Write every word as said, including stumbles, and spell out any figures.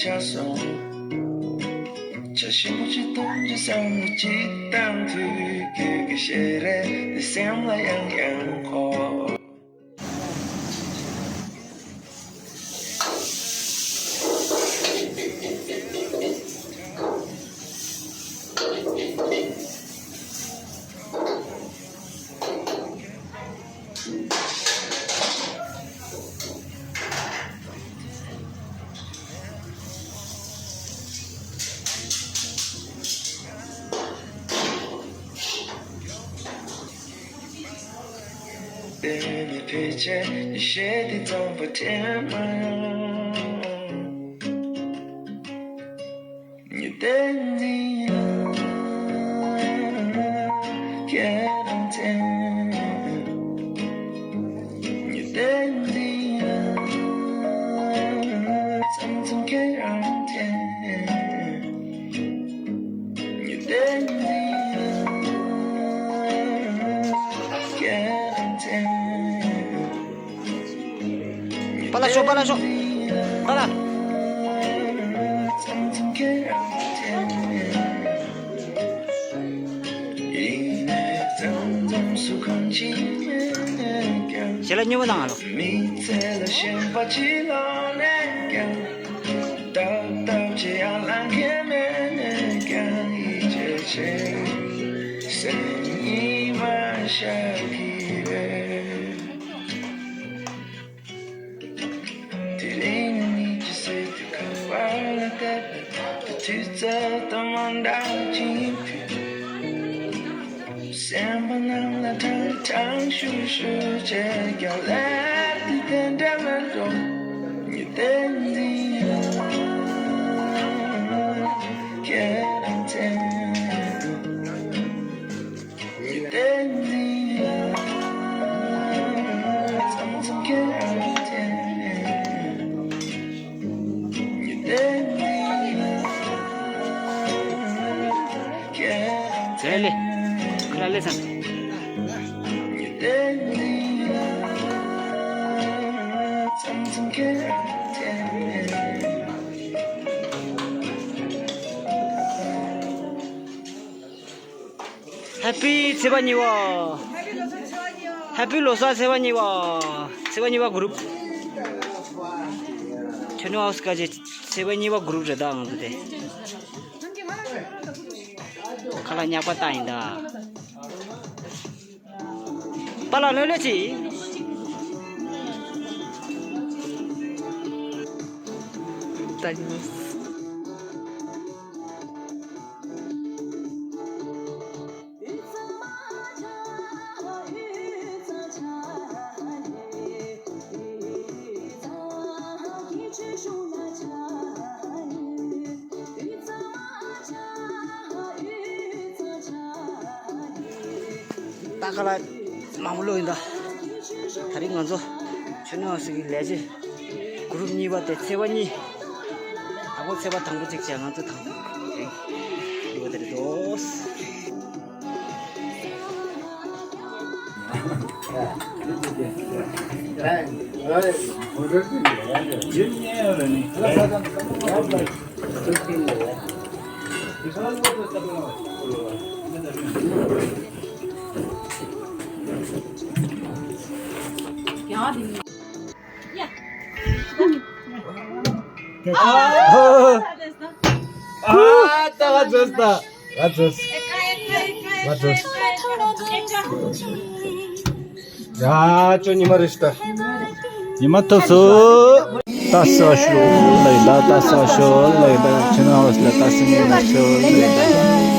ཆགས་སོང་། བྱ་ཞིམ་པོ་ཅིག་འཐུང་རྒྱུ་བསམ་བློ་ཅིག་བཏང་དུས། ཁྱོད་ཀྱི་ཞལ་རས་དེ་སེམས་ལ་ཡང་ཡང་འཁོར། པ་ལ་ཤོག་པ་ལ་ཤོག་པ་ལ། ཞལ་ལག་སྙོམས་པོ་བཏང་ཨ་ལོ། མི་ཚེ་ལ་ཞེན་པ་ཅི་ལོག་ནས་ཀྱང་། ཏག་ཏག་ཅི་ཡང་ལང་གི་མེད་ནས་ཀྱང་། ཡིད་ཆེས་བྱེད་སེམས་ཉི་མ་ཤར་གྱི་རེད། དེ་རིང་ཉིད་ཀྱི་སྲིད་དུ་ཁ་པར་ལ་བལྟས་པའི། དུས་ཚོད་དང་མ་འདྲ་བ་ཅིག་ཡིན་དུས། སེམས་པ་ནང་ལ་ཁྲང་ཁྲང་ཤུར་ཤུར་བྱས་ཀྱང་། ལས་དེ་དེ་འདྲ་མེད་འགྲོ། ཉི་ཟླའི་འཛིན་ཁྱེད་རང་མཚན། ཧེ་པི་ཚེས་པ་གཉིས་པ། ཧེ་པི་ལོ་གསར་ཚེས་པ་གཉིས་པ། ཚེས་པ་གཉིས་པ་གུ་རུབ། ཆོས་ནི་ཧའོ་སི་ཀ་ཅེ་ཚེས་པ་གཉིས་པ་གུ་རུབ་རེད་ད་ང་ཚོ་དེ། ཁ་ལག་ཉག་པ་བཏང་ཡིན་ད། པ་ལགས་ལོས་ལོས་ཅི། ད་ཡིན། ད་ཁ་ལག་མང་པོ་ལོས་ཡིན་ད། དེ་རིང་ང་ཚོ་ཆོས་ནི་ཧའོ་སི་ཀའི་ལས་བྱེད་གུ་རུབ་གཉིས་པ་དེ་ཚེས་པ་གཉིས། ད་ཁོ་ཚེས་པ་དང་པོ་གཅིག་བྱས་ང་ཚོ་དང་པོ་དེ་རིང་གཉིས་པ་དེ་རེད་དོ། ཨ་ད་ང་ཚོས་ད། ང་ཚོས། ང་ཚོས། ཡ་ཅོ་ཉི་མ་རེད་ད། ཉི་མ་ཐུབ་སོང་། ད་ས་ཤོ་ལེ་ད། ད་ས་ཤོ་ལེ་ད། ཆེ་ན་ཧོ་སི་ལ་ད་སི་ཉི་མ་ཤོ་ལེ་ད།